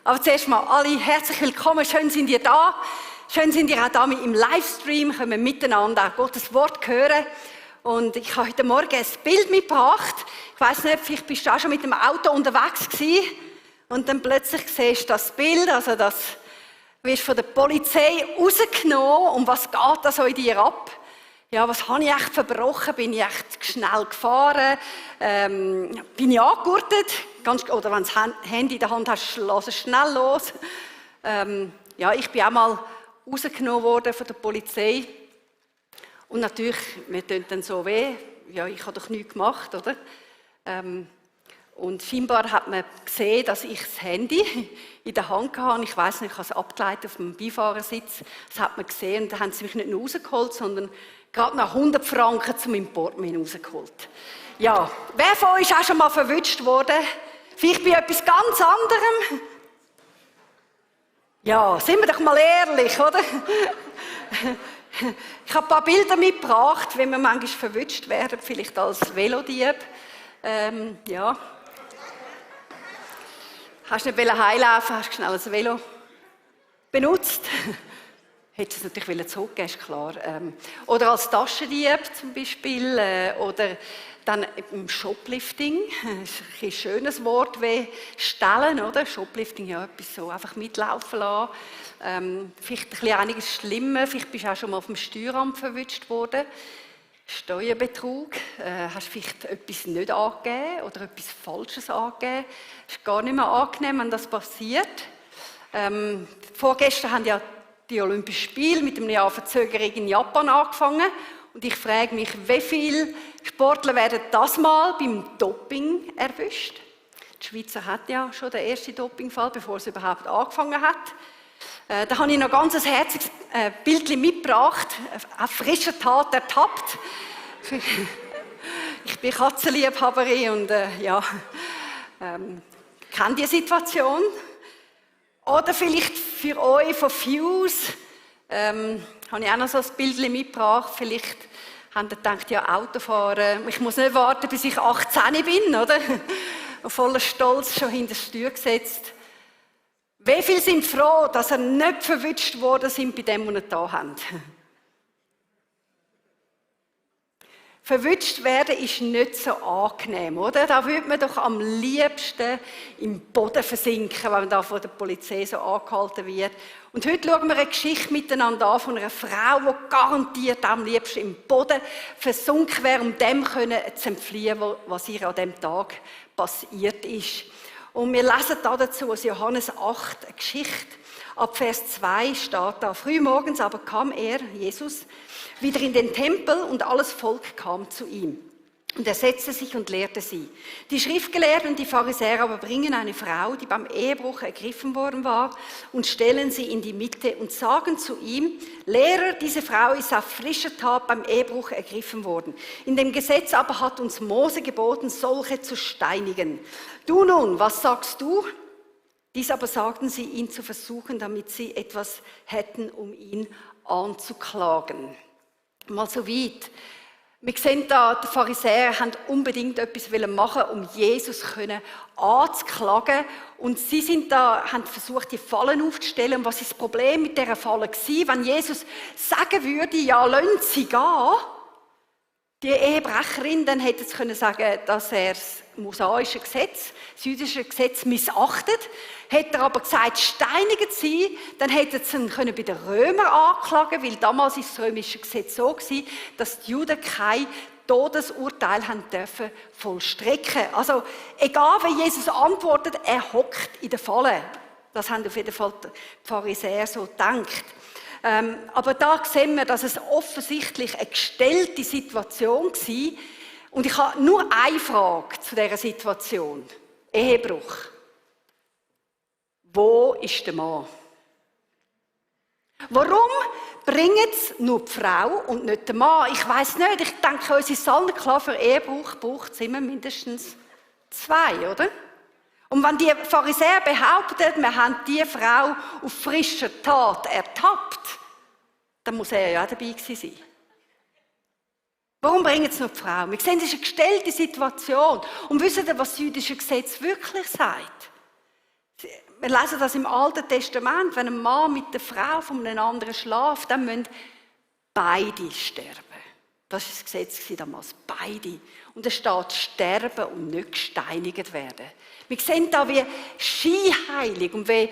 Aber zuerst mal alle herzlich willkommen, schön sind ihr da. Schön sind ihr auch da im Livestream, können wir miteinander auch Gottes Wort hören. Und ich habe heute Morgen ein Bild mitgebracht. Ich weiss nicht, vielleicht bist du auch schon mit dem Auto unterwegs gewesen. Und dann plötzlich siehst du das Bild, also das wirst von der Polizei rausgenommen. Und was geht da so in dir ab? Ja, was habe ich echt verbrochen? Bin ich echt schnell gefahren? Bin ich angegurtet? Oder wenn du das Handy in der Hand hast, lass es schnell los. Ja, ich bin auch mal rausgenommen worden von der Polizei. Und natürlich, mir tut dann so weh. Ja, ich habe doch nichts gemacht, oder? Und scheinbar hat man gesehen, dass ich das Handy in der Hand hatte. Ich weiss nicht, ich habe es abgeleitet auf dem Beifahrersitz. Das hat man gesehen. Und da haben sie mich nicht nur rausgeholt, sondern gerade nach 100 Franken zu meinem Portemonnaie rausgeholt. Ja, wer von euch ist auch schon mal verwünscht worden? Vielleicht bei etwas ganz anderem? Ja, sind wir doch mal ehrlich, oder? Ich habe ein paar Bilder mitgebracht, wenn wir manchmal verwünscht werden, vielleicht als Velodieb. Ja. Hast du nicht heimlaufen, hast du schnell ein Velo benutzt? Hättest du es natürlich zurückgeben, ist klar. Oder als Taschendieb zum Beispiel. Oder dann im Shoplifting. Das ist ein schönes Wort wie stellen, oder? Shoplifting, ja, etwas so einfach mitlaufen lassen. Vielleicht ein bisschen einiges schlimmer. Vielleicht bist du auch schon mal vom Steueramt verwünscht worden. Steuerbetrug. Hast vielleicht etwas nicht angegeben oder etwas Falsches angegeben. Es ist gar nicht mehr angenehm, wenn das passiert. Vorgestern haben ja die Olympischen Spiele mit einem Jahr Verzögerung in Japan angefangen. Und ich frage mich, wie viele Sportler werden das mal beim Doping erwischt? Die Schweizer hat ja schon den ersten Dopingfall, bevor es überhaupt angefangen hat. Da habe ich noch ganz ein herziges Bildchen mitgebracht, auf frischer Tat ertappt. Ich bin Katzenliebhaberin und kenne die Situation. Oder vielleicht für euch von Fuse, habe ich auch noch so ein Bildchen mitgebracht. Vielleicht habt ihr gedacht, ja, Autofahren, ich muss nicht warten, bis ich 18 bin, oder? Und voller Stolz schon hinter das Steuer gesetzt. Wie viele sind froh, dass sie nicht verwünscht worden sind bei dem, was sie da haben? Verwünscht werden ist nicht so angenehm, oder? Da würde man doch am liebsten im Boden versinken, wenn man da von der Polizei so angehalten wird. Und heute schauen wir eine Geschichte miteinander an von einer Frau, die garantiert am liebsten im Boden versunken wäre, um dem zu entfliehen, was ihr an diesem Tag passiert ist. Und wir lesen dazu aus Johannes 8 eine Geschichte. Ab Vers 2 steht da: Frühmorgens aber kam er, Jesus, wieder in den Tempel und alles Volk kam zu ihm. Und er setzte sich und lehrte sie. Die Schriftgelehrten und die Pharisäer aber bringen eine Frau, die beim Ehebruch ergriffen worden war, und stellen sie in die Mitte und sagen zu ihm: Lehrer, diese Frau ist auf frischer Tat beim Ehebruch ergriffen worden. In dem Gesetz aber hat uns Mose geboten, solche zu steinigen. Du nun, was sagst du? Dies aber sagten sie, ihn zu versuchen, damit sie etwas hätten, um ihn anzuklagen. Mal so weit. Wir sehen da, die Pharisäer haben unbedingt etwas machen, um Jesus anzuklagen. Und sie haben versucht, die Fallen aufzustellen. Und was ist das Problem mit dieser Falle gewesen? Wenn Jesus sagen würde, ja, lassen Sie gehen, die Ehebrecherin, dann hätte sie können sagen, dass er das mosaische Gesetz, das jüdische Gesetz missachtet. Hätte er aber gesagt, steinigen sie, dann hätten sie ihn bei den Römern anklagen, weil damals ist das römische Gesetz so gewesen, dass die Juden kein Todesurteil haben dürfen vollstrecken. Also, egal wie Jesus antwortet, er hockt in der Falle. Das haben auf jeden Fall die Pharisäer so gedacht. Aber da sehen wir, dass es offensichtlich eine gestellte Situation war. Und ich habe nur eine Frage zu dieser Situation. Ehebruch. Wo ist der Mann? Warum bringen es nur die Frau und nicht der Mann? Ich weiss nicht. Ich denke, uns ist allen klar, für Ehebruch braucht es immer mindestens 2, oder? Und wenn die Pharisäer behaupten, wir haben die Frau auf frischer Tat ertappt, dann muss er ja auch dabei gewesen sein. Warum bringen es nur die Frau? Wir sehen, es ist eine gestellte Situation. Und wissen Sie, was das jüdische Gesetz wirklich sagt? wir lesen das im Alten Testament, wenn ein Mann mit der Frau von einem anderen schläft, dann müssen beide sterben. Das war das Gesetz damals, beide. Und es steht, sterben und nicht gesteinigt werden. Wir sehen da, wie scheinheilig und wie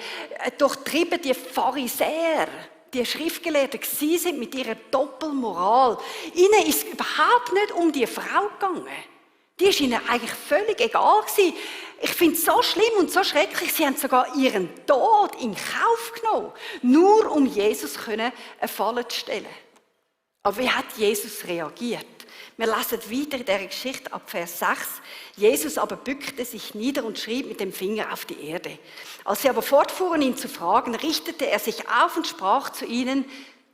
durchtrieben die Pharisäer, die Schriftgelehrten gewesen sind mit ihrer Doppelmoral. Ihnen ist es überhaupt nicht um die Frau gegangen. Die ist ihnen eigentlich völlig egal gewesen. Ich finde es so schlimm und so schrecklich, sie haben sogar ihren Tod in Kauf genommen, nur um Jesus eine Falle zu stellen. Aber wie hat Jesus reagiert? Wir lesen weiter in dieser Geschichte ab Vers 6. Jesus aber bückte sich nieder und schrieb mit dem Finger auf die Erde. Als sie aber fortfuhren, ihn zu fragen, richtete er sich auf und sprach zu ihnen,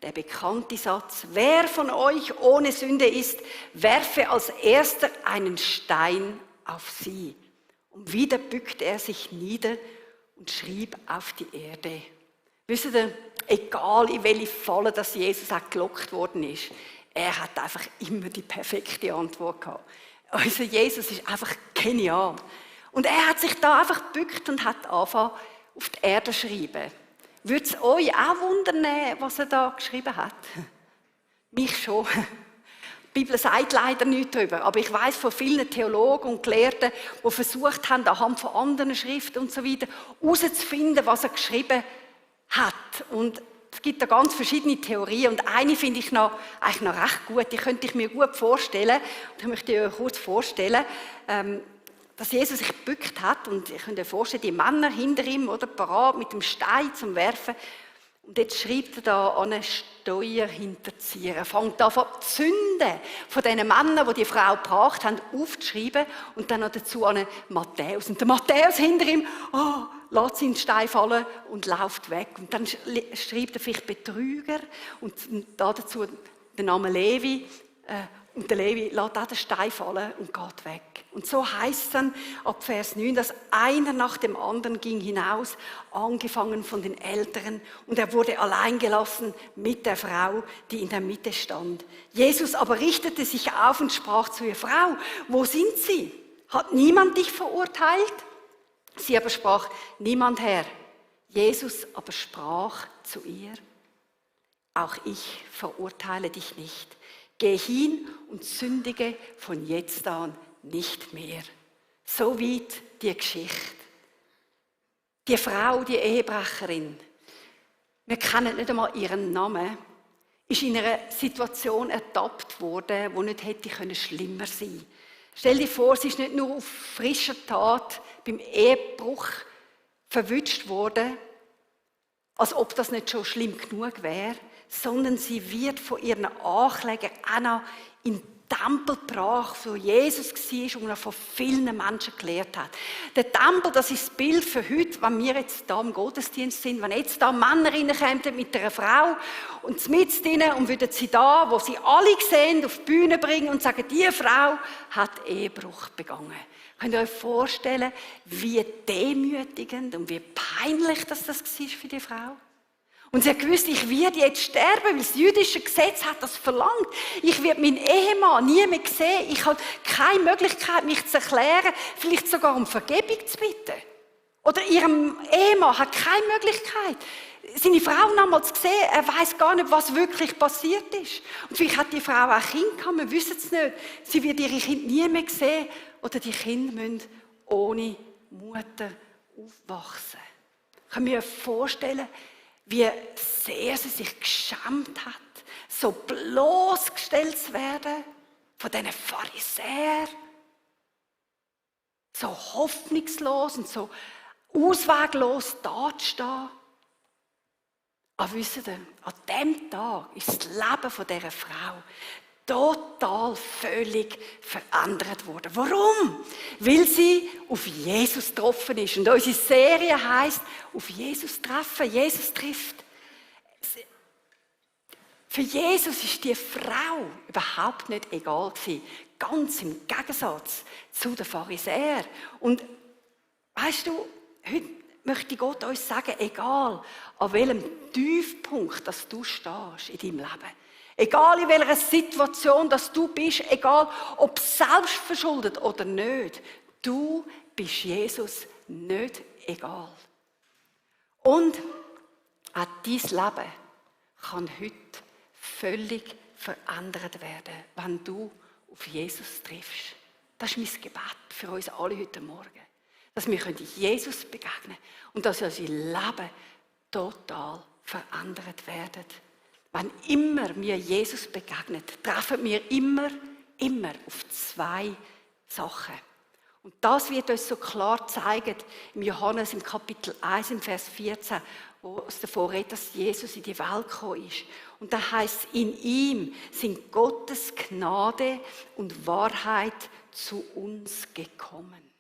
der bekannte Satz, wer von euch ohne Sünde ist, werfe als erster einen Stein auf sie. Und wieder bückte er sich nieder und schrieb auf die Erde. Wisst ihr, egal in welche Falle dass Jesus auch gelockt worden ist, er hat einfach immer die perfekte Antwort gehabt. Also Jesus ist einfach genial. Und er hat sich da einfach gebückt und hat angefangen, auf die Erde zu schreiben. Würde es euch auch wundern, was er da geschrieben hat? Mich schon. Die Bibel sagt leider nichts darüber, aber ich weiß von vielen Theologen und Gelehrten, die versucht haben, anhand von anderen Schriften und so weiter, herauszufinden, was er geschrieben hat. Und es gibt da ganz verschiedene Theorien und eine finde ich eigentlich noch recht gut, die könnte ich mir gut vorstellen. Und ich möchte euch kurz vorstellen, dass Jesus sich gebückt hat und ich könnte mir vorstellen, die Männer hinter ihm, oder, parat mit dem Stein zum Werfen. Und jetzt schreibt er da an eine Steuer hinterziehen. Er fängt an, die Sünde von diesen Männern, die die Frau gebracht haben, aufzuschreiben und dann noch dazu an Matthäus. Und der Matthäus hinter ihm, lässt seinen Stein fallen und läuft weg. Und dann schreibt er vielleicht Betrüger und da dazu den Namen Levi. Und der Levi lässt auch den Stein fallen und geht weg. Und so heißt es dann ab Vers 9, dass einer nach dem anderen ging hinaus, angefangen von den Älteren, und er wurde allein gelassen mit der Frau, die in der Mitte stand. Jesus aber richtete sich auf und sprach zu ihr, Frau, wo sind Sie? Hat niemand dich verurteilt? Sie aber sprach, niemand, Herr. Jesus aber sprach zu ihr, auch ich verurteile dich nicht. Geh hin und sündige von jetzt an nicht mehr. So weit die Geschichte. Die Frau, die Ehebrecherin, wir kennen nicht einmal ihren Namen, ist in einer Situation ertappt worden, die nicht hätte schlimmer sein können. Stell dir vor, sie ist nicht nur auf frischer Tat beim Ehebruch verwünscht worden, als ob das nicht schon schlimm genug wäre, sondern sie wird von ihren Anklägern auch noch in den Tempel gebracht, wo Jesus war und er von vielen Menschen gelehrt hat. Der Tempel, das ist das Bild für heute, wenn wir jetzt da im Gottesdienst sind, wenn jetzt da Männer reinkommen mit einer Frau und mit ihnen und würden sie da, wo sie alle sehen, auf die Bühne bringen und sagen, diese Frau hat Ehebruch begangen. Könnt ihr euch vorstellen, wie demütigend und wie peinlich das war für die Frau? Und sie hat gewusst, ich werde jetzt sterben, weil das jüdische Gesetz hat das verlangt. Ich werde meinen Ehemann nie mehr sehen. Ich habe keine Möglichkeit, mich zu erklären, vielleicht sogar um Vergebung zu bitten. Oder ihrem Ehemann hat keine Möglichkeit. Seine Frau damals gesehen, er weiß gar nicht, was wirklich passiert ist. Und vielleicht hat die Frau auch Kinder gehabt, wir wissen es nicht. Sie wird ihre Kinder nie mehr sehen. Oder die Kinder müssen ohne Mutter aufwachsen. Können wir uns vorstellen, wie sehr sie sich geschämt hat, so bloßgestellt zu werden von diesen Pharisäern, so hoffnungslos und so ausweglos dazustehen. Aber wisst ihr, an diesem Tag ist das Leben von dieser Frau total völlig verändert worden. Warum? Weil sie auf Jesus getroffen ist. Und unsere Serie heisst, auf Jesus treffen. Jesus trifft. Für Jesus ist die Frau überhaupt nicht egal gewesen. Ganz im Gegensatz zu den Pharisäern. Und weißt du, heute möchte Gott uns sagen, egal an welchem Tiefpunkt dass du stehst in deinem Leben, egal in welcher Situation dass du bist, egal ob selbstverschuldet oder nicht, du bist Jesus nicht egal. Und auch dein Leben kann heute völlig verändert werden, wenn du auf Jesus triffst. Das ist mein Gebet für uns alle heute Morgen. Dass wir Jesus begegnen können und dass unser Leben total verändert werden. Wenn immer wir Jesus begegnen, treffen wir immer auf zwei Sachen. Und das wird uns so klar zeigen im Johannes im Kapitel 1, im Vers 14, wo es davon redet, dass Jesus in die Welt gekommen ist. Und da heißt es, in ihm sind Gottes Gnade und Wahrheit zu uns gekommen.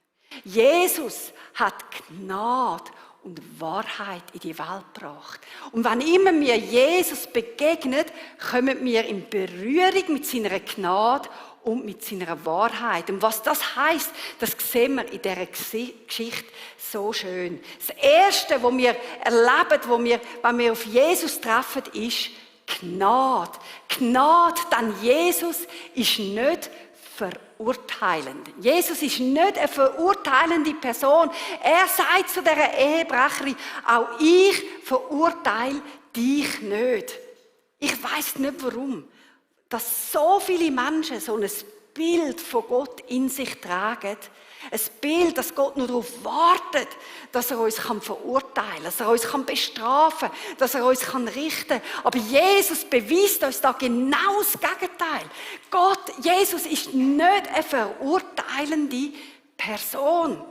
Jesus hat Gnade und Wahrheit in die Welt gebracht. Und wenn immer wir Jesus begegnen, kommen wir in Berührung mit seiner Gnade und mit seiner Wahrheit. Und was das heisst, das sehen wir in dieser Geschichte so schön. Das Erste, was wir erleben, wenn wir auf Jesus treffen, ist Gnade. Gnade, denn Jesus ist nicht verurteilend. Jesus ist nicht eine verurteilende Person. Er sagt zu dieser Ehebrecherin, auch ich verurteile dich nicht. Ich weiss nicht warum, dass so viele Menschen so ein Bild von Gott in sich tragen. Ein Bild, dass Gott nur darauf wartet, dass er uns verurteilen kann, dass er uns bestrafen kann, dass er uns richten kann. Aber Jesus beweist uns da genau das Gegenteil. Jesus ist nicht eine verurteilende Person.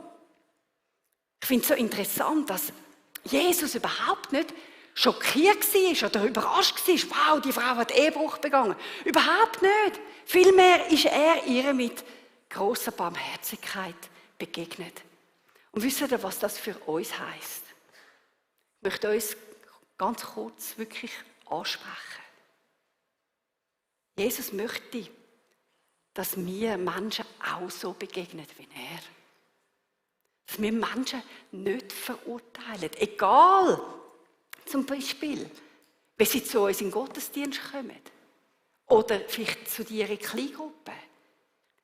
Ich finde es so interessant, dass Jesus überhaupt nicht schockiert war oder überrascht war. Wow, die Frau hat Ehebruch begangen. Überhaupt nicht. Vielmehr ist er ihr mit grosser Barmherzigkeit begegnet. Und wisst ihr, was das für uns heisst? Ich möchte uns ganz kurz wirklich ansprechen. Jesus möchte, dass wir Menschen auch so begegnen wie er. Dass wir Menschen nicht verurteilen. Egal, zum Beispiel, wenn sie zu uns in den Gottesdienst kommen. Oder vielleicht zu dir in Kleingruppe.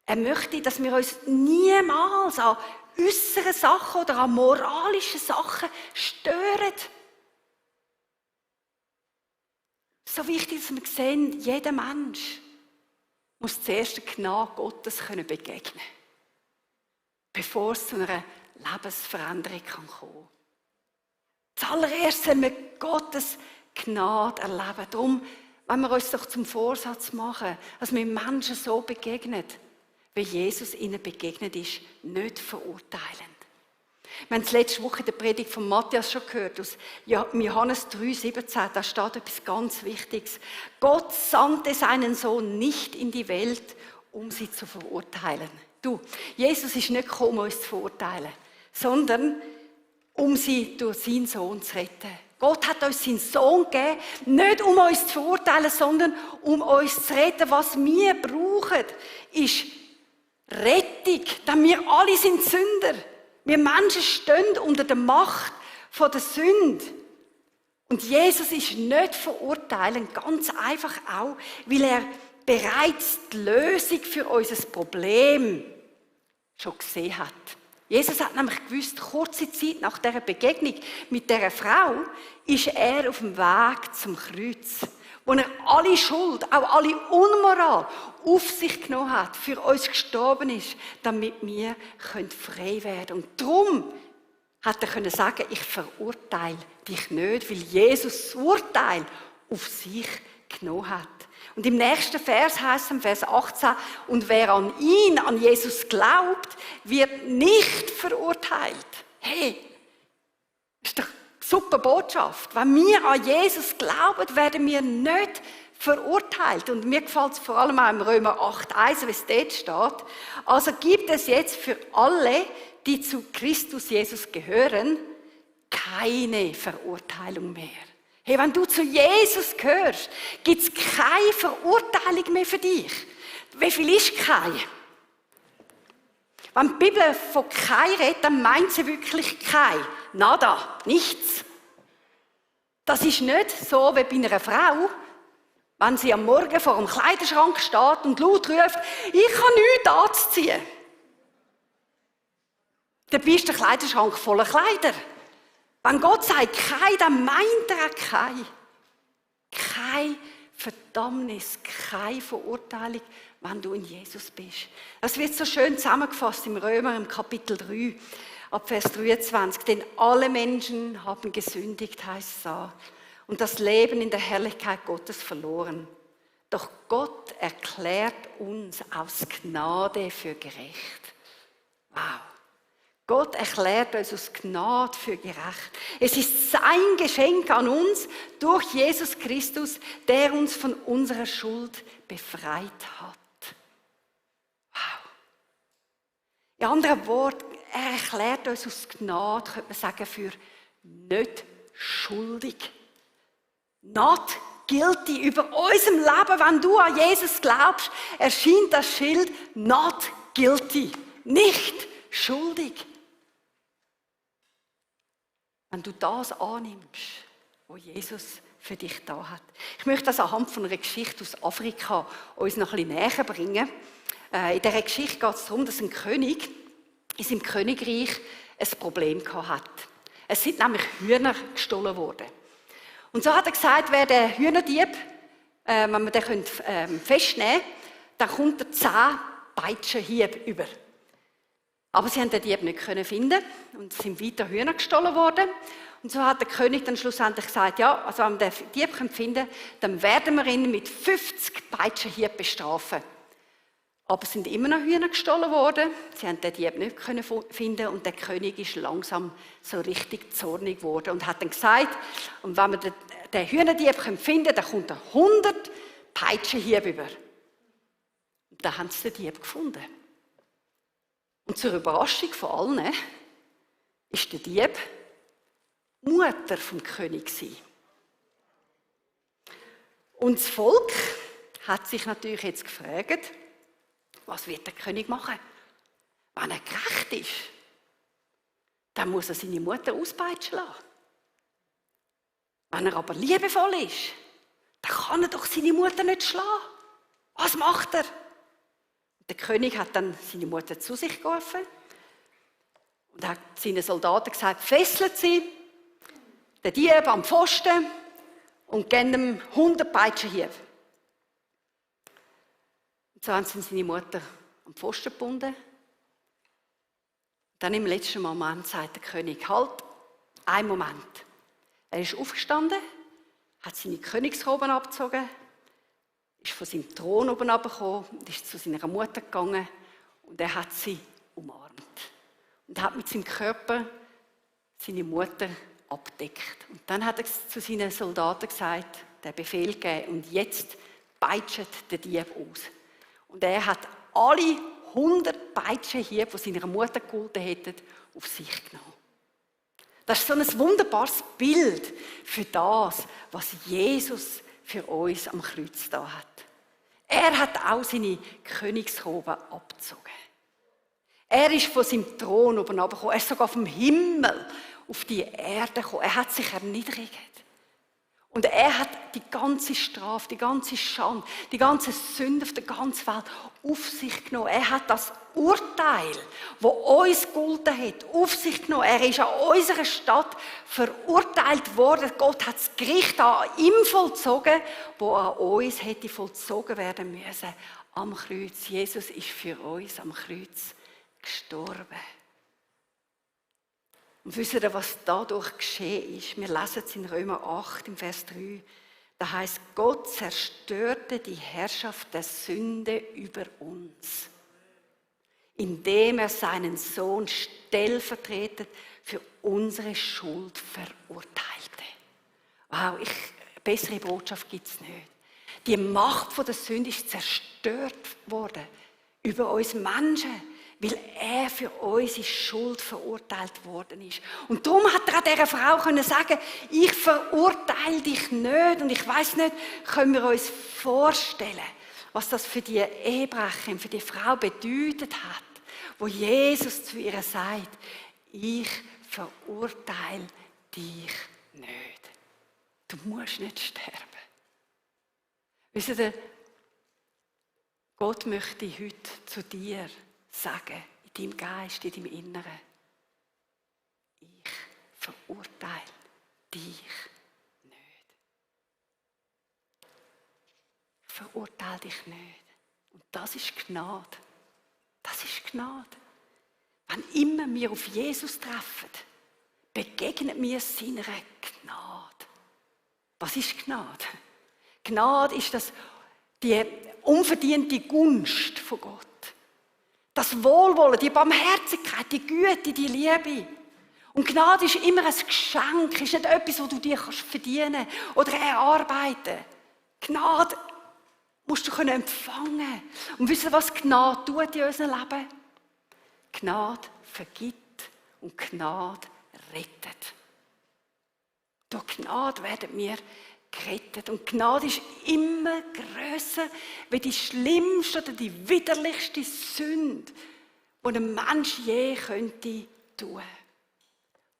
Er möchte, dass wir uns niemals an äußeren Sachen oder an moralischen Sachen stören. So wichtig, dass wir sehen, jeder Mensch muss zuerst der Gnade Gottes begegnen können, bevor es zu einer Lebensveränderung kommen kann. Zuallererst sollen wir Gottes Gnade erleben. Darum, wenn wir uns doch zum Vorsatz machen, dass wir Menschen so begegnen, wie Jesus ihnen begegnet ist, nicht verurteilend. Wir haben es letzte Woche in der Predigt von Matthias schon gehört, aus Johannes 3,17, da steht etwas ganz Wichtiges. Gott sandte seinen Sohn nicht in die Welt, um sie zu verurteilen. Jesus ist nicht gekommen, um uns zu verurteilen, sondern um sie durch seinen Sohn zu retten. Gott hat uns seinen Sohn gegeben, nicht um uns zu verurteilen, sondern um uns zu retten. Was wir brauchen, ist Rettung, denn wir alle sind Sünder. Wir Menschen stehen unter der Macht der Sünde. Und Jesus ist nicht verurteilend, ganz einfach auch, weil er bereits die Lösung für unser Problem schon gesehen hat. Jesus hat nämlich gewusst, kurze Zeit nach dieser Begegnung mit dieser Frau ist er auf dem Weg zum Kreuz, wo er alle Schuld, auch alle Unmoral auf sich genommen hat, für uns gestorben ist, damit wir frei werden können. Und darum hat er können sagen, ich verurteile dich nicht, weil Jesus das Urteil auf sich genommen hat. Und im nächsten Vers heißt es, im Vers 18, und wer an ihn, an Jesus glaubt, wird nicht verurteilt. Hey, das ist doch eine super Botschaft. Wenn wir an Jesus glauben, werden wir nicht verurteilt. Und mir gefällt es vor allem auch im Römer 8,1, wie es dort steht. Also gibt es jetzt für alle, die zu Christus Jesus gehören, keine Verurteilung mehr. Hey, wenn du zu Jesus gehörst, gibt es keine Verurteilung mehr für dich. Wie viel ist keine? Wenn die Bibel von kein redet, dann meint sie wirklich kein. Nada, nichts. Das ist nicht so wie bei einer Frau, wenn sie am Morgen vor dem Kleiderschrank steht und laut ruft, ich habe nichts anzuziehen. Dann bist der Kleiderschrank voller Kleider. Wenn Gott sagt kein, dann meint er auch kein. Keine Verdammnis, keine Verurteilung, wenn du in Jesus bist. Das wird so schön zusammengefasst im Römer im Kapitel 3, ab Vers 23. Denn alle Menschen haben gesündigt, heißt es da, und das Leben in der Herrlichkeit Gottes verloren. Doch Gott erklärt uns aus Gnade für gerecht. Wow. Gott erklärt uns aus Gnade für gerecht. Es ist sein Geschenk an uns durch Jesus Christus, der uns von unserer Schuld befreit hat. Wow. In anderen Worten, er erklärt uns aus Gnade, könnte man sagen, für nicht schuldig. Not guilty. Über unserem Leben, wenn du an Jesus glaubst, erscheint das Schild not guilty. Nicht schuldig. Wenn du das annimmst, was Jesus für dich da hat. Ich möchte das anhand von einer Geschichte aus Afrika uns noch ein bisschen näher bringen. In dieser Geschichte geht es darum, dass ein König in seinem Königreich ein Problem hatte. Es sind nämlich Hühner gestohlen worden. Und so hat er gesagt, wer den Hühnerdieb, wenn wir den festnehmen können, dann kommt er 10 Peitschenhiebe über. Aber sie haben den Dieb nicht finden und es sind weiter Hühner gestohlen worden. Und so hat der König dann schlussendlich gesagt, ja, also wenn wir den Dieb finden können, dann werden wir ihn mit 50 Peitschenhieben bestrafen. Aber es sind immer noch Hühner gestohlen worden. Sie haben den Dieb nicht finden und der König ist langsam so richtig zornig geworden und hat dann gesagt, und wenn wir den Hühnerdieb finden können, dann kommt er 100 Peitschenhiebe über. Und dann haben sie den Dieb gefunden. Und zur Überraschung von allen ist der Dieb Mutter vom König gewesen. Und das Volk hat sich natürlich jetzt gefragt, was wird der König machen? Wenn er gerecht ist, dann muss er seine Mutter auspeitschen lassen. Wenn er aber liebevoll ist, dann kann er doch seine Mutter nicht schlagen. Was macht er? Der König hat dann seine Mutter zu sich gerufen und hat seinen Soldaten gesagt, fesselt sie den Dieb am Pfosten und geben ihm 100 Peitschenhiebe. Und so haben sie seine Mutter am Pfosten gebunden. Dann im letzten Moment sagt der König, halt, einen Moment. Er ist aufgestanden, hat seine Königsrobe abgezogen, ist von seinem Thron oben runtergekommen und ist zu seiner Mutter gegangen und er hat sie umarmt. Und hat mit seinem Körper seine Mutter abdeckt. Und dann hat er zu seinen Soldaten gesagt, den Befehl gegeben, und jetzt peitscht der Dieb aus. Und er hat alle 100 Peitschenhiebe, die seiner Mutter gehalten hätten, auf sich genommen. Das ist so ein wunderbares Bild für das, was Jesus für uns am Kreuz da hat. Er hat auch seine Königsrobe abgezogen. Er ist von seinem Thron oben runtergekommen. Er ist sogar vom Himmel auf die Erde gekommen. Er hat sich erniedrigt. Und er hat die ganze Strafe, die ganze Schande, die ganze Sünde auf der ganzen Welt auf sich genommen. Er hat das Urteil, das uns gegolten hat, auf sich genommen. Er ist an unserer Stadt verurteilt worden. Gott hat das Gericht an ihm vollzogen, das an uns hätte vollzogen werden müssen. Am Kreuz. Jesus ist für uns am Kreuz gestorben. Und wisst ihr, was dadurch geschehen ist? Wir lesen es in Römer 8, im Vers 3. Da heißt, Gott zerstörte die Herrschaft der Sünde über uns, indem er seinen Sohn stellvertretend für unsere Schuld verurteilte. Wow, bessere Botschaft gibt es nicht. Die Macht von der Sünde ist zerstört worden über uns Menschen, weil er für unsere Schuld verurteilt worden ist. Und darum hat er dieser Frau können sagen, ich verurteile dich nicht. Und ich weiss nicht, können wir uns vorstellen, was das für die Ehebrecherin, für die Frau bedeutet hat, wo Jesus zu ihr sagt, ich verurteile dich nicht. Du musst nicht sterben. Wisst ihr, Gott möchte heute zu dir sagen, in deinem Geist, in deinem Inneren, ich verurteile dich nicht. Ich verurteile dich nicht. Und das ist Gnade. Das ist Gnade. Wenn immer wir auf Jesus treffen, begegnet mir seiner Gnade. Was ist Gnade? Gnade ist die unverdiente Gunst von Gott. Das Wohlwollen, die Barmherzigkeit, die Güte, die Liebe. Und Gnade ist immer ein Geschenk, ist nicht etwas, das du dir verdienen oder erarbeiten. Gnade musst du empfangen. Und wisst ihr, was Gnade tut in unserem Leben? Gnade vergibt und Gnade rettet. Durch Gnade werden wir gerettet. Und Gnade ist immer grösser wie die schlimmste oder die widerlichste Sünde, die ein Mensch je könnte tun.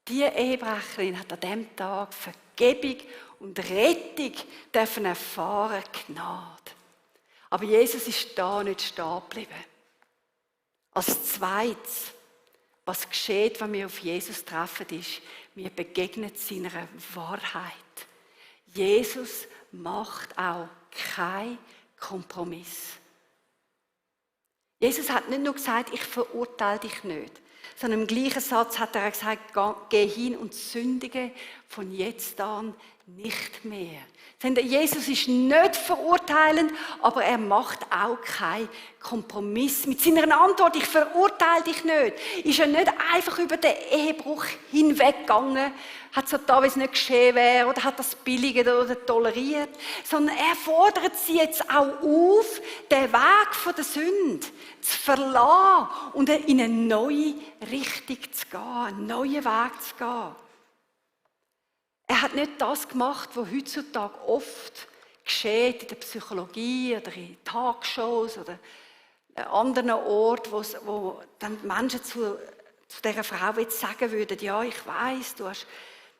Die Ehebrecherin hat an diesem Tag Vergebung und Rettung dürfen erfahren, Gnade. Aber Jesus ist da nicht stehen geblieben. Als Zweites, was geschieht, wenn wir auf Jesus treffen, ist, wir begegnen seiner Wahrheit. Jesus macht auch keinen Kompromiss. Jesus hat nicht nur gesagt, ich verurteile dich nicht, sondern im gleichen Satz hat er gesagt, geh hin und sündige von jetzt an nicht mehr. Jesus ist nicht verurteilend, aber er macht auch keinen Kompromiss. Mit seiner Antwort, ich verurteile dich nicht, ist er nicht einfach über den Ehebruch hinweggegangen, hat so da, wie es nicht geschehen wäre, oder hat das billigt oder toleriert, sondern er fordert sie jetzt auch auf, den Weg von der Sünde zu verlassen und in eine neue Richtung zu gehen, einen neuen Weg zu gehen. Er hat nicht das gemacht, was heutzutage oft geschieht in der Psychologie oder in Talkshows oder an anderen Orten, wo dann Menschen zu dieser Frau jetzt sagen würden, ja, ich weiss, du hast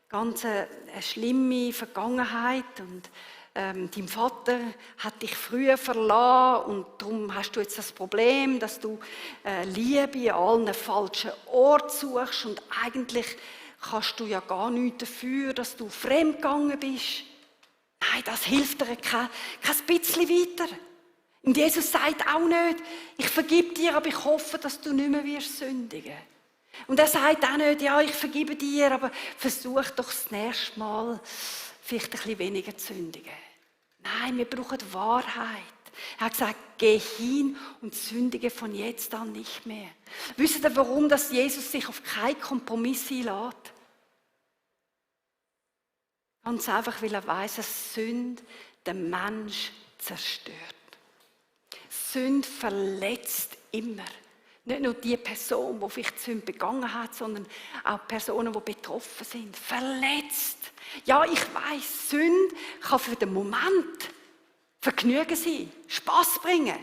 ganz eine schlimme Vergangenheit und dein Vater hat dich früher verlassen und darum hast du jetzt das Problem, dass du Liebe an allen falschen Orten suchst und eigentlich kannst du ja gar nichts dafür, dass du fremdgegangen bist. Nein, das hilft dir kein bisschen weiter. Und Jesus sagt auch nicht, ich vergib dir, aber ich hoffe, dass du nicht mehr wirst sündigen. Und er sagt auch nicht, ja, ich vergebe dir, aber versuch doch das nächste Mal vielleicht ein bisschen weniger zu sündigen. Nein, wir brauchen Wahrheit. Er hat gesagt, geh hin und sündige von jetzt an nicht mehr. Wisst ihr, warum dass Jesus sich auf keinen Kompromiss einlässt? Ganz einfach, weil er weiss, dass Sünde den Mensch zerstört. Sünde verletzt immer. Nicht nur die Person, die vielleicht Sünde begangen hat, sondern auch Personen, die betroffen sind. Verletzt. Ja, ich weiss, Sünde kann für den Moment Vergnügen sein, Spass bringen.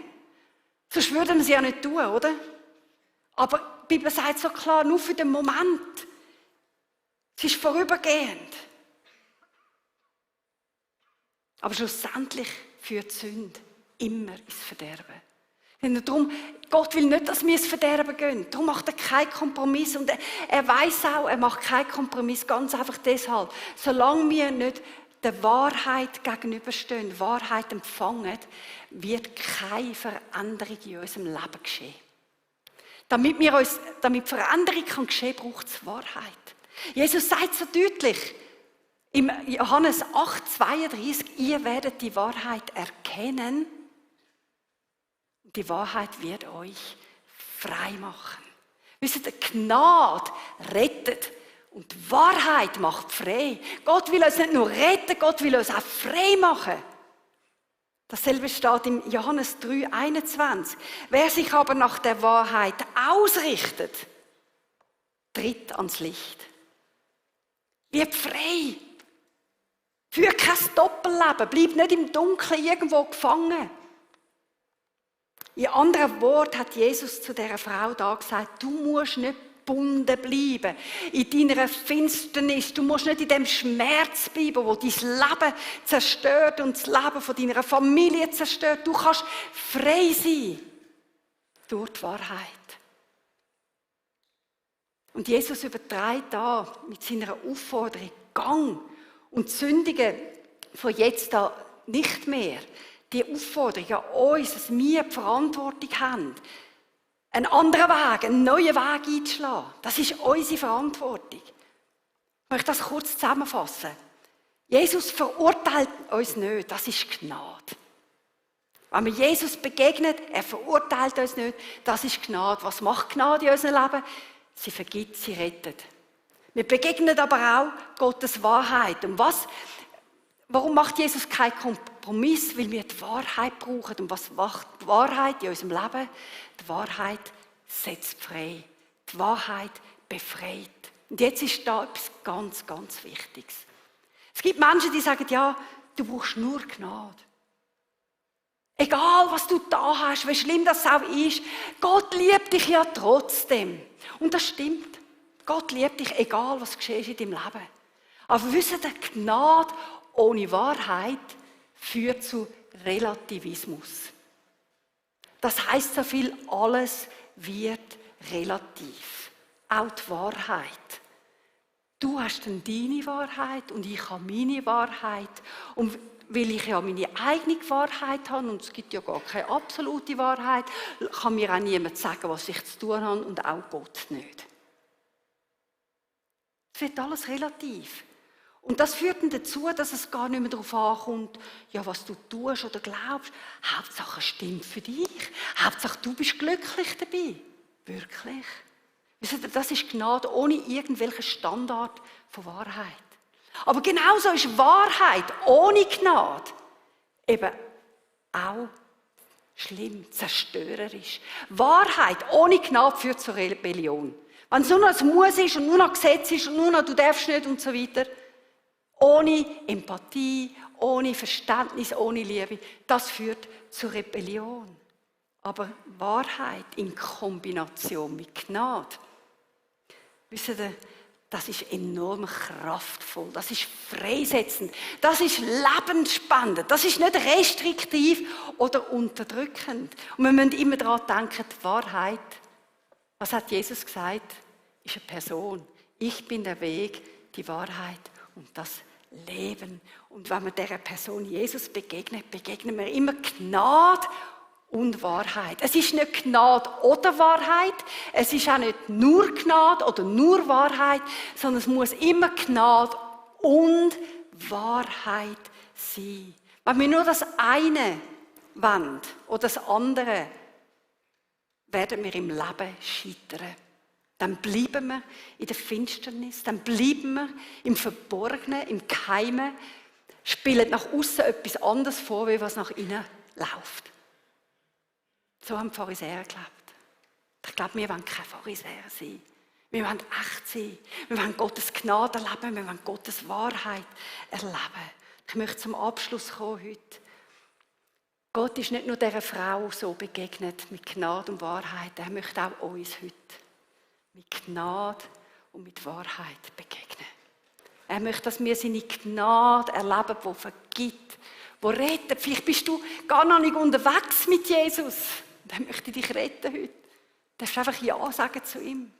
Sonst würden wir sie ja nicht tun, oder? Aber die Bibel sagt so klar, nur für den Moment. Es ist vorübergehend. Aber schlussendlich führt die Sünde immer ins Verderben. Darum, Gott will nicht, dass wir ins Verderben gehen. Darum macht er keinen Kompromiss. Und er weiss auch, er macht keinen Kompromiss, ganz einfach deshalb. Solange wir nicht der Wahrheit gegenüberstehen, Wahrheit empfangen, wird keine Veränderung in unserem Leben geschehen. Damit Veränderung geschehen kann, braucht es Wahrheit. Jesus sagt so deutlich, im Johannes 8,32, ihr werdet die Wahrheit erkennen und die Wahrheit wird euch frei machen. Wisst ihr, Gnade rettet und die Wahrheit macht frei. Gott will uns nicht nur retten, Gott will uns auch frei machen. Dasselbe steht im Johannes 3,21. Wer sich aber nach der Wahrheit ausrichtet, tritt ans Licht. Wird frei. Führt kein Doppelleben. Bleib nicht im Dunkeln irgendwo gefangen. In anderen Worten hat Jesus zu dieser Frau da gesagt, du musst nicht gebunden bleiben in deiner Finsternis. Du musst nicht in dem Schmerz bleiben, wo dein Leben zerstört und das Leben von deiner Familie zerstört. Du kannst frei sein durch die Wahrheit. Und Jesus überträgt da mit seiner Aufforderung, gang Und die Sündigen von jetzt an nicht mehr. Die Aufforderung an uns, dass wir die Verantwortung haben, einen anderen Weg, einen neuen Weg einzuschlagen. Das ist unsere Verantwortung. Ich möchte das kurz zusammenfassen. Jesus verurteilt uns nicht, das ist Gnade. Wenn wir Jesus begegnet, er verurteilt uns nicht, das ist Gnade. Was macht Gnade in unserem Leben? Sie vergibt, sie rettet. Wir begegnen aber auch Gottes Wahrheit. Und warum macht Jesus keinen Kompromiss? Weil wir die Wahrheit brauchen. Und was macht die Wahrheit in unserem Leben? Die Wahrheit setzt frei. Die Wahrheit befreit. Und jetzt ist da etwas ganz, ganz Wichtiges. Es gibt Menschen, die sagen, ja, du brauchst nur Gnade. Egal, was du da hast, wie schlimm das auch ist, Gott liebt dich ja trotzdem. Und das stimmt. Gott liebt dich, egal was geschieht in deinem Leben. Aber wisst ihr, Gnade ohne Wahrheit führt zu Relativismus. Das heisst so viel, alles wird relativ. Auch die Wahrheit. Du hast dann deine Wahrheit und ich habe meine Wahrheit. Und weil ich ja meine eigene Wahrheit habe, und es gibt ja gar keine absolute Wahrheit, kann mir auch niemand sagen, was ich zu tun habe, und auch Gott nicht. Es wird alles relativ. Und das führt dann dazu, dass es gar nicht mehr darauf ankommt, ja, was du tust oder glaubst. Hauptsache es stimmt für dich. Hauptsache du bist glücklich dabei. Wirklich. Das ist Gnade ohne irgendwelchen Standard von Wahrheit. Aber genauso ist Wahrheit ohne Gnade eben auch schlimm, zerstörerisch. Wahrheit ohne Gnade führt zur Rebellion. Wenn es nur noch ein Muss ist und nur noch Gesetz ist und nur noch du darfst nicht und so weiter, ohne Empathie, ohne Verständnis, ohne Liebe, das führt zur Rebellion. Aber Wahrheit in Kombination mit Gnade, wisst ihr, das ist enorm kraftvoll, das ist freisetzend, das ist lebensspannend, das ist nicht restriktiv oder unterdrückend. Und wir müssen immer daran denken, die Wahrheit, was hat Jesus gesagt, ist eine Person. Ich bin der Weg, die Wahrheit und das Leben. Und wenn wir dieser Person Jesus begegnen, begegnen wir immer Gnade und Wahrheit. Es ist nicht Gnade oder Wahrheit, es ist auch nicht nur Gnade oder nur Wahrheit, sondern es muss immer Gnade und Wahrheit sein. Wenn wir nur das eine wollen oder das andere, werden wir im Leben scheitern. Dann bleiben wir in der Finsternis, dann bleiben wir im Verborgenen, im Geheimen, spielen nach außen etwas anderes vor, wie was nach innen läuft. So haben die Pharisäer gelebt. Ich glaube, wir wollen keine Pharisäer sein. Wir wollen echt sein. Wir wollen Gottes Gnade erleben. Wir wollen Gottes Wahrheit erleben. Ich möchte zum Abschluss kommen heute. Gott ist nicht nur dieser Frau so begegnet mit Gnade und Wahrheit. Er möchte auch uns heute mit Gnade und mit Wahrheit begegnen. Er möchte, dass wir seine Gnade erleben, die vergibt, die rettet. Vielleicht bist du gar noch nicht unterwegs mit Jesus. Er möchte dich retten heute. Du darfst einfach Ja sagen zu ihm.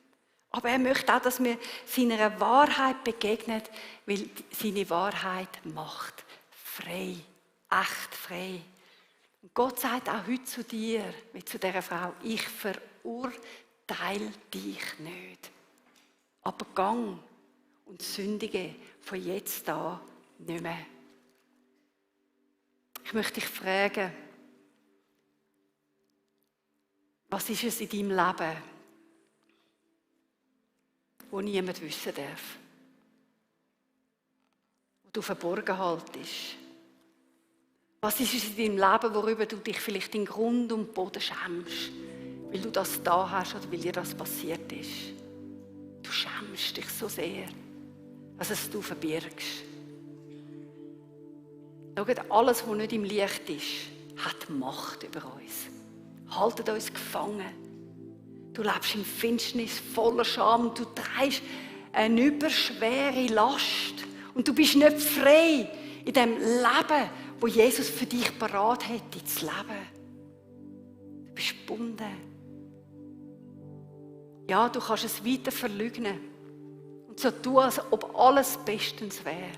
Aber er möchte auch, dass wir seiner Wahrheit begegnen, weil seine Wahrheit macht frei, echt frei. Und Gott sagt auch heute zu dir, wie zu dieser Frau, ich verurteile dich nicht. Aber gang und sündige von jetzt an nicht mehr. Ich möchte dich fragen, was ist es in deinem Leben, wo niemand wissen darf? Wo du verborgen haltest? Was ist es in deinem Leben, worüber du dich vielleicht in Grund und Boden schämst? Weil du das da hast oder weil dir das passiert ist. Du schämst dich so sehr, dass es du verbirgst. Schaut, alles, was nicht im Licht ist, hat Macht über uns. Haltet uns gefangen. Du lebst in Finsternis, voller Scham. Du trägst eine überschwere Last. Und du bist nicht frei in dem Leben, wo Jesus für dich parat hätte, zu leben. Du bist gebunden. Ja, du kannst es weiter verleugnen. Und so tun, als ob alles bestens wäre.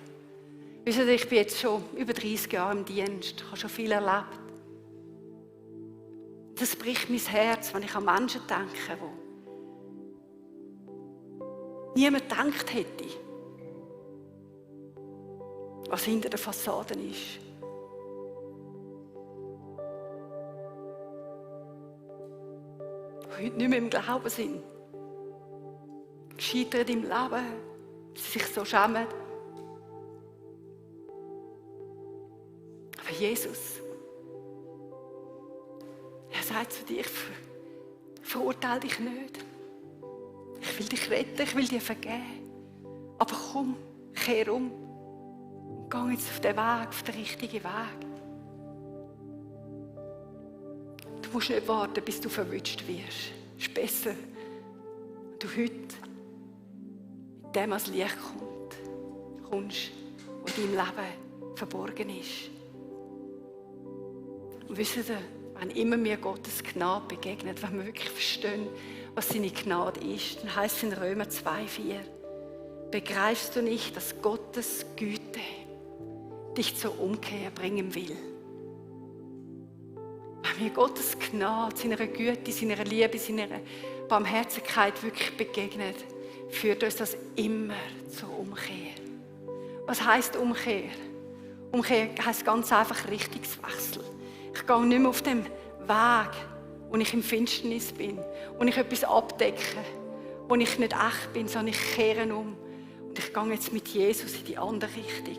Wisst ihr, ich bin jetzt schon über 30 Jahre im Dienst, habe schon viel erlebt. Das bricht mein Herz, wenn ich an Menschen denke, die niemand gedacht hätte, was hinter den Fassaden ist. Die heute nicht mehr im Glauben sind. Gescheitert im Leben, sie sich so schämen. Aber Jesus, er sagt zu dir, ich verurteile dich nicht. Ich will dich retten, ich will dir vergeben. Aber komm, kehr um und geh jetzt auf den Weg, auf den richtigen Weg. Du musst nicht warten, bis du verwünscht wirst. Es ist besser, wenn du heute mit dem ans Licht kommst, was in deinem Leben verborgen ist. Und wisst ihr, wenn immer mir Gottes Gnade begegnet, wenn wir wirklich verstehen, was seine Gnade ist, dann heißt es in Römer 2,4: Begreifst du nicht, dass Gottes Güte dich zur Umkehr bringen will? Wenn mir Gottes Gnade, seiner Güte, seiner Liebe, seiner Barmherzigkeit wirklich begegnet, führt uns das immer zur Umkehr. Was heisst Umkehr? Umkehr heisst ganz einfach Richtungswechsel. Ich gehe nicht mehr auf dem Weg, wo ich im Finsternis bin, wo ich etwas abdecke, wo ich nicht echt bin, sondern ich kehre um. Und ich gehe jetzt mit Jesus in die andere Richtung.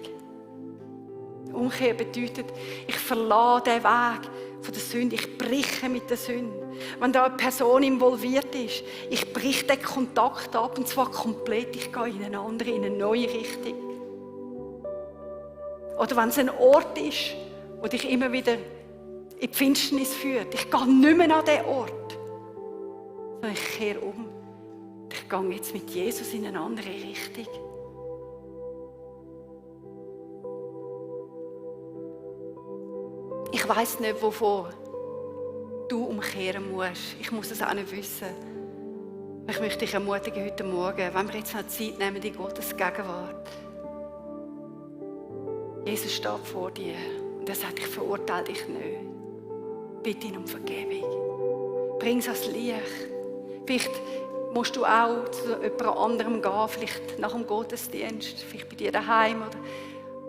Umkehr bedeutet, ich verlasse den Weg von der Sünde, ich breche mit der Sünde. Wenn da eine Person involviert ist, ich breche den Kontakt ab, und zwar komplett, ich gehe in eine andere, in eine neue Richtung. Oder wenn es ein Ort ist, wo dich immer wieder in die Finsternis führt, ich gehe nicht mehr an diesen Ort, sondern ich kehre um. Ich gehe jetzt mit Jesus in eine andere Richtung. Ich weiss nicht, wovon du umkehren musst. Ich muss es auch nicht wissen. Ich möchte dich ermutigen heute Morgen, wenn wir jetzt noch Zeit nehmen in Gottes Gegenwart. Jesus steht vor dir und er sagt, ich verurteile dich nicht. Bitte ihn um Vergebung. Bring es ans Licht. Vielleicht musst du auch zu jemand anderem gehen, vielleicht nach dem Gottesdienst, vielleicht bei dir daheim oder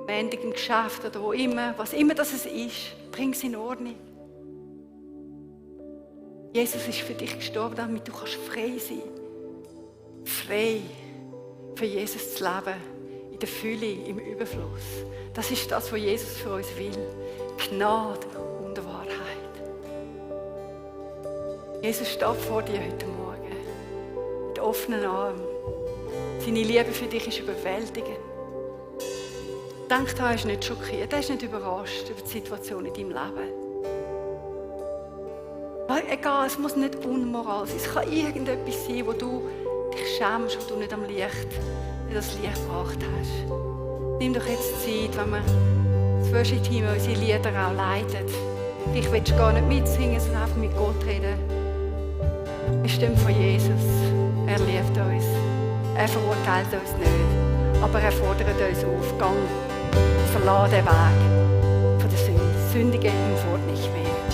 am Ende im Geschäft oder wo immer, was immer das ist, bring es in Ordnung. Jesus ist für dich gestorben, damit du frei sein kannst. Frei für Jesus zu leben, in der Fülle, im Überfluss. Das ist das, was Jesus für uns will. Gnade und Wahrheit. Jesus steht vor dir heute Morgen mit offenen Armen. Seine Liebe für dich ist überwältigend. Denk daran, er ist nicht schockiert, er ist nicht überrascht über die Situation in deinem Leben. Egal, es muss nicht Unmoral sein. Es kann irgendetwas sein, wo du dich schämst, wo du nicht am Licht, nicht das Licht gebracht hast. Nimm doch jetzt Zeit, wenn wir das Worship-Team unsere Lieder auch leitet. Vielleicht willst du gar nicht mitsingen, sondern einfach mit Gott reden. Wir stehen vor Jesus. Er liebt uns. Er verurteilt uns nicht. Aber er fordert uns auf. Gang, verlass den Weg von der Sünde. Sündige ihm fort nicht mehr.